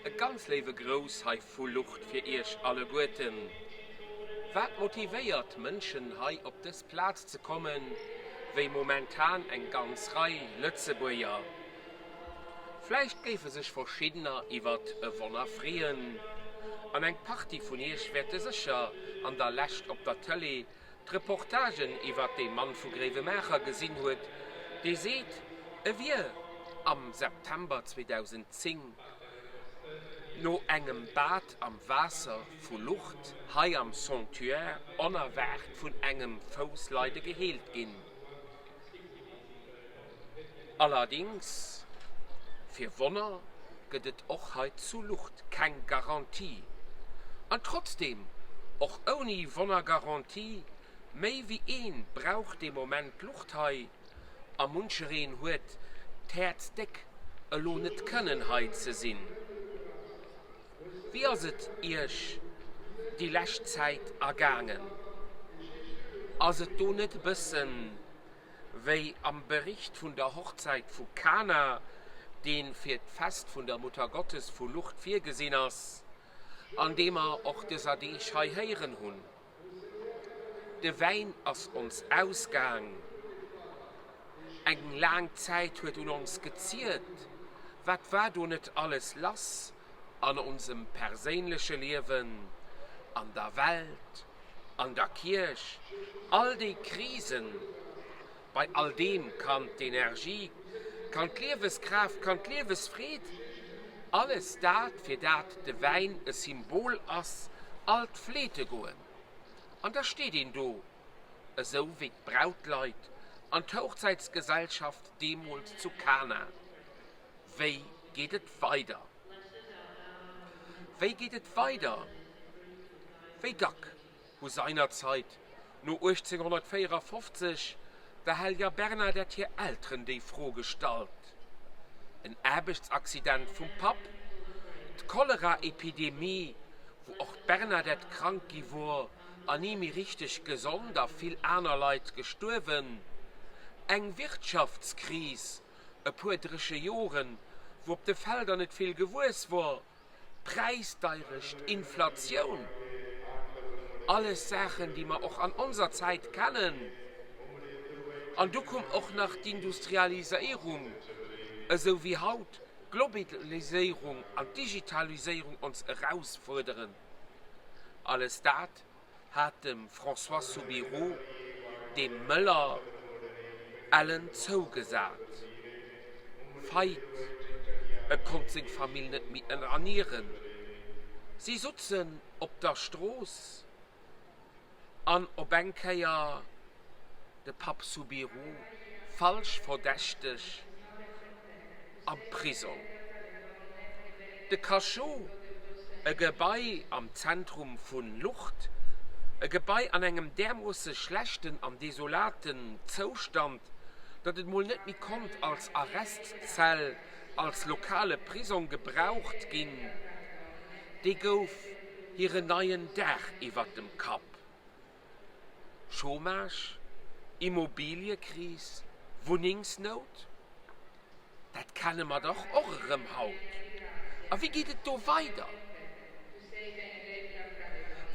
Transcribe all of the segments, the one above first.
E ganz léiwe Grouss hei vu Lucht fir iech alleguerten. Wat motivéiert Mënschen hei op dës Plaz ze kommen, wéi momentan eng ganz Rei Lëtzebuerger? Vläicht géife sech verschiddener iwwert e Wonner freeën, an eng Partie vun iech wäerte sécher an der Lescht op der Tëlee d'Reportagen iwwert dee Mann vu Gréiwemaacher gesinn huet, dee seet, e wier am September 2010 no engem Bad am Waasser vu Lourdes hei am Sanctuaire onerwaart vun engem Foussleide geheelt ginn. Allerdings, fir Wonner gëtt et och hei zu Lourdes keng Garantie. An trotzdem, och ouni Wonnergarantie, méi wéi een brauch dee Moment Lourdes hei, a munchereen huet d'Häerz déck elo net kënnen hei ze sinn. Wéi ass et Iech déi lescht Zäit ergaangen? Ass et do net e bëssen wéi am Bericht vun der Hochzäit vu Kana, dee fir d'Fest vun der Muttergottes vu Lourdes virgesinn ass, an dee mer och dëser Deeg hei héieren hunn, De Wäin ass ons ausgaang, eng laang Zäit huet un ons geziert, wat war do net alles lass an onsem perséinleche Liewen, an der Welt, An der Kierch, all déi Krisen, bei all deem kann d'Energie, kann d'Lieweskraaft, kann d'Liewesfreed, alles dat, fir dat de Wäin e Symbol ass, alt fleete goen. An da steet een do, esou wéi d'Brautleit an d'Houchzäitsgesellschaft deemools zu Kana. Wéi geet et weider? Wéi geet et weider? Wéi dack hu seinerzeit, no 1854, der Hellger Bernadette hir Elteren déi Fro gestallt? En Aarbechtsaccident vum Papp, d'Choleraepidemie, wou och d'Bernadette krank gi wor an ni méi richteg gesond a vill aner Leit gestuerwen, eng Wirtschaftskris, e puer dréche Joren, wou op de Felder net vill gewuess wor, Präisdeirecht, Inflatioun, alles Saachen, déi mer och an onser Zäit kennen. An du koum och nach d'Industrialiséierung, esou wéi haut d'Globaliséierung an d'Digitaliséierung ons erausfuerderen. Alles dat hat dem François Soubirous, dem Mëller, ellen zougesat. Fait, e konnt seng Famill net méi ernieren. Si sutzen op der Strooss an op eng Kéier de Papp Soubirous falsch verdächteg am Prisong. De Cachot, e Gebai am Zentrum vu Lourdes, e Gebai an engem därmoosse schlechten an desolaten Zoustand, datt et mol net méi konnt als Arrestzell, als lokale Prisong gebraucht ginn, dee gouf hiren neien Daach iwwert dem Kapp. Chômage, Immobiliëkris, Wunnengsnout, dat kenne mer dach och erëm haut. A wéi geet et do weider?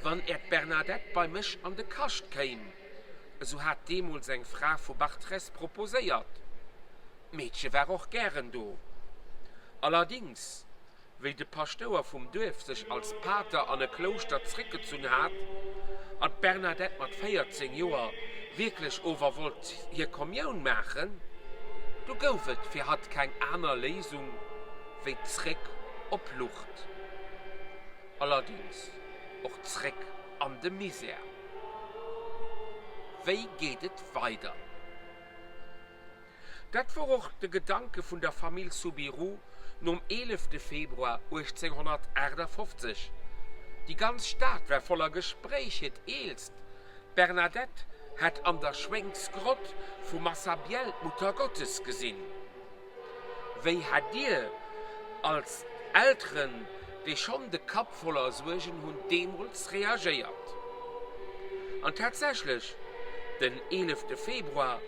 Wann Äert Bernadette bei mech an de Kascht kéim, esou hat deemools eng Fra vu Bartrès proposéiert. D'Meedche war och gären do. Allerdings Wéi de Paschtouer vum Duerf sech als Pater an e Klouschter zréckgezunn hat an d'Bernadette mat 14 Joer wierklech ower wollt hir Kommioun maachen, du gouf et fir hatt keng aner Léisung wéi zréck op Lourdes. Allerdings och zréck an de Misär. Wéi geet et weider? Dat wor och de Gedanke vun der Famill Soubirous nom 11 Februar 1858. Déi ganz Stad war voller Gespréich, hiert Eelst, d'Bernadette, hätt an der Schwéngsgrott vu Massabielle d'Muttergottes gesinn. Wéi hätt Dir als Elteren, déi schonn de Kapp voller Suergen hunn, deemools reagéiert? An tatsächlech, den 11Februar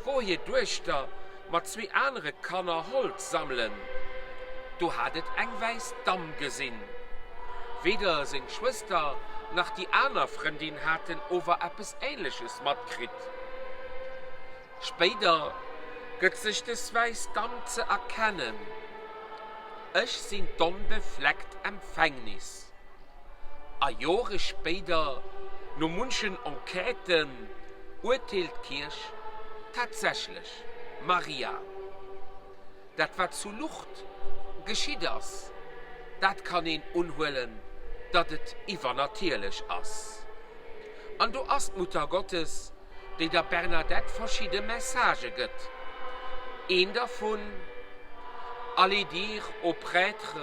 wor hir Duechter mat zwee anere Kanner Holz sammelen. Do hat et eng wäiss Damm gesinn. Weder seng Schwëster nach déi aner Frëndin haten ower eppes Ähnleches matkritt. Spéider gëtt sech des wäiss Damm ze erkennen, Ech sinn d'onbefleckt Empfängnis. A Jore spéider, no munchen Enquêten, urteelt d'Kierch tatsächlech, Maria. Dat wat zu Lourdes geschitt ass, dat kann een unhuelen, datt et iwwernatierlech ass. An do ass d'Muttergottes, déi der Bernadette verschidde Messagë gëtt. Een dervun, Allez dire aux prêtres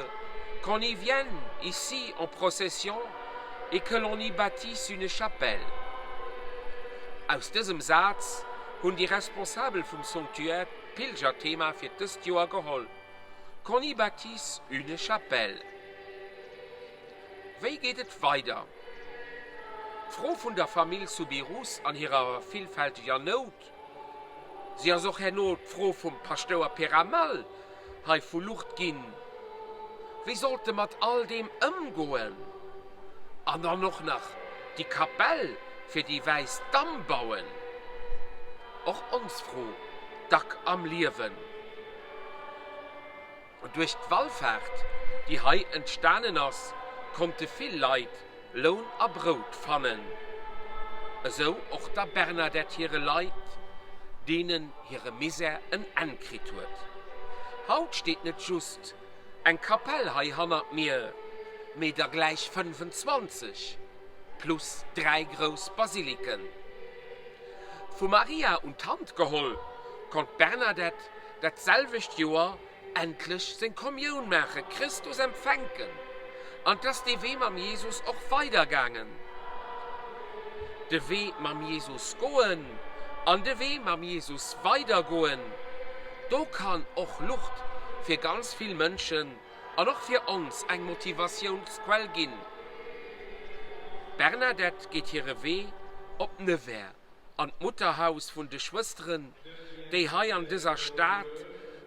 qu'on y vienne ici en procession et que l'on y bâtisse une chapelle. Aus dësem Saz hunn déi Responsabel vum Sanctuaire d'Pilgerthema fir dëst Joer geholl, Qu'on y bâtisse une chapelle. Wéi geet et weider? D'Fro vun der Famill Soubirous an hirer villfälteger Nout, si ass och herno d'Fro vum Paschtouer Peramal hei vu Lourdes ginn, Wéi sollt e mat all deem ëmgoen? An dann och nach déi Kapell fir déi wäiss Damm bauen? Och ons Fro dack am Liewen. Duerch d'Wallfaart, déi hei entstanen ass, konnte vill Leit Loun a Brout fannen. Esou och der Bernadette hire Leit, deenen hire Misär en Enn kritt huet. Haut steet net just eng Kapell hei hannert mir, mee der gläich 25, plus 3 grouss Basiliken. Vu Maria un d'Hand geholl, konnt d'Bernadette dat selwecht Joer endlech seng Kommioun maachen, Christus empfänken, an 't ass dee Wee mam Jesus och weider gaangen. De Wee mam Jesus goen an de Wee mam Jesus weider goen, do kann och Lourdes fir ganz vill Mënschen an och fir ons eng Motivatiounsquell ginn. D'Bernadette geet hire Wee op Nevers an d'Mutterhaus vun de Schwësteren, déi hei an dëser Stad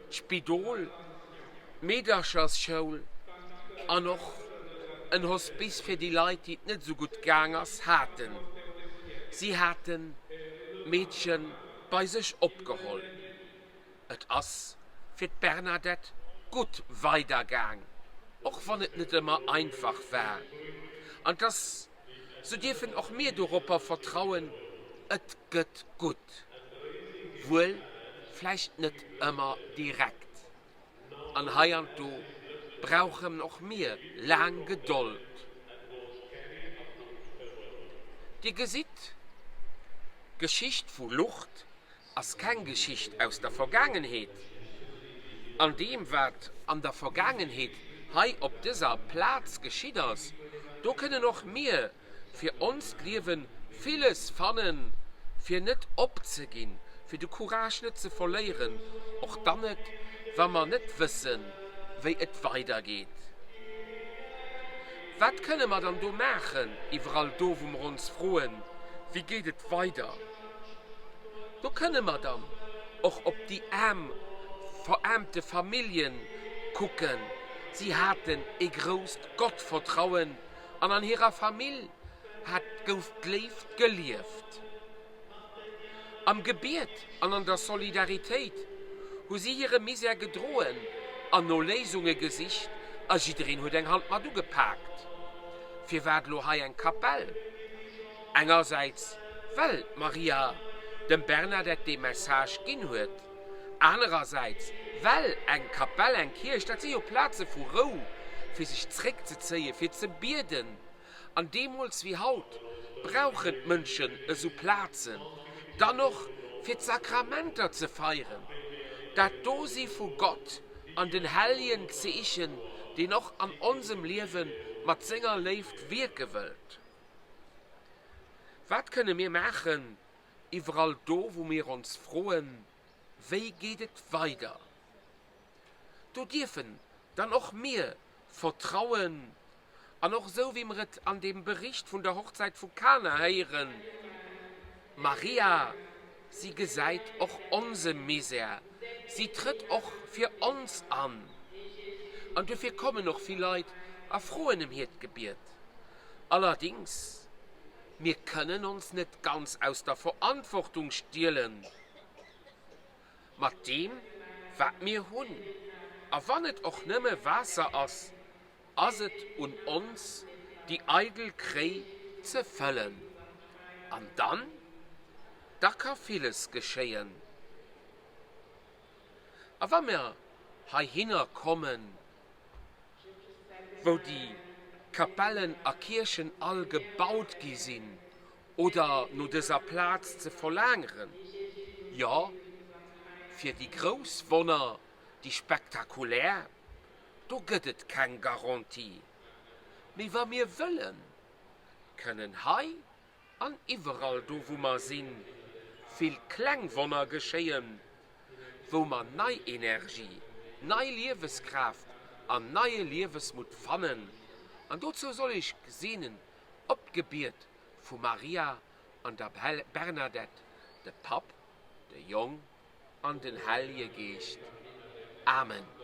d'Spidol, d'Meederchersschoul an och en Hospice fir déi Leit, déi et net esou gutt gaang ass, haten. Si haten d'Meedche bei sech opgeholl. Et ass fir d'Bernadette gutt weidergaang, och wann et net ëmmer einfach war. An 't ass, sou dierfen och mir doropper vertrauen, et gëtt gutt. Wuel vläicht net ëmmer direkt, an heianddo brauchen och mir laang Gedold. Dir gesitt, d'Geschicht vu Lourdes ass keng Geschicht aus der Vergaangenheet. An deem, wat an der Vergaangenheet hei op dëser Plaz geschitt ass, do kënnen och mir fir onst Liewe villes fannen, fir net opzeginn, fir de Courage net ze verléieren, och dann net, wa mer net wëssen, wéi et weidergeet. Wat kënne mer dann do maachen, iwwerall do, wou mer ons froen, Wéi geet et weider? Do kënne mer dann och op déi aarm, veraarmte Famillje kucken. Si haten e grousst Gottvertrauen an an hirer Famill hat gouf d'Léift gelieft. Am Gebiet an an der Solidaritéit hu si hire Misär gedroen an no Léisunge gesicht a jiddereen huet eng Hand mat ugepaakt. Firwat elo hei eng Kapell? Engersäits well d'Maria dem Bernadette dee Message ginn huet, anerersäits well eng Kapell, eng Kierch, dat si jo Plaze vu Rou, fir sech zréckzezéien, fir ze bieden. An deemools wéi haut brauchen d'Mënschen esou Plazen dann och fir d'Sakramenter ze feieren, dat Dosi vu Gott an den helljen Zeechen, deen och an onsem Liewe mat senger Léift wierke wëllt. Wat kënne mir maachen, iwwerall do wou mir ons froen, Wéi geet et weider? Do dierfen dann och mir vertrauen an och esou wéi mer et an deem Bericht vun der Hochzäit vu Kana héieren, Maria, si gesäit och onse Misär, si trëtt och fir ons an. An dofir kommen och vill Leit a froen ëm hiert Gebiet. Allerdings, mir kënnen ons net ganz aus der Verantwortung stielen. Mat deem, wat mir hunn, a wann et och nëmme Waasser ass, ass et un ons, déi eidel Kréi ze fëllen. An dann, da ka villes geschéien. A wa mer heihinner kommen, wou déi Kapellen a Kierchen all gebaut gi sinn, oder no dëser Plaz ze verlaangeren, jo, fir déi grouss Wonner, déi spektakulär, do gëtt et keng Garantie. Mee wa mir wëllen, kënnen hei An iwwerall do wou mer sinn, vill kleng Wonner geschéien, wou mer nei Energie, nei Lieweskraaft an neie Liewesmutt fannen. An dozou soll ech seenen op d'Gebiet vu Maria an der Bernadette, de Papp, de Jong an den Hellje Geescht. Amen.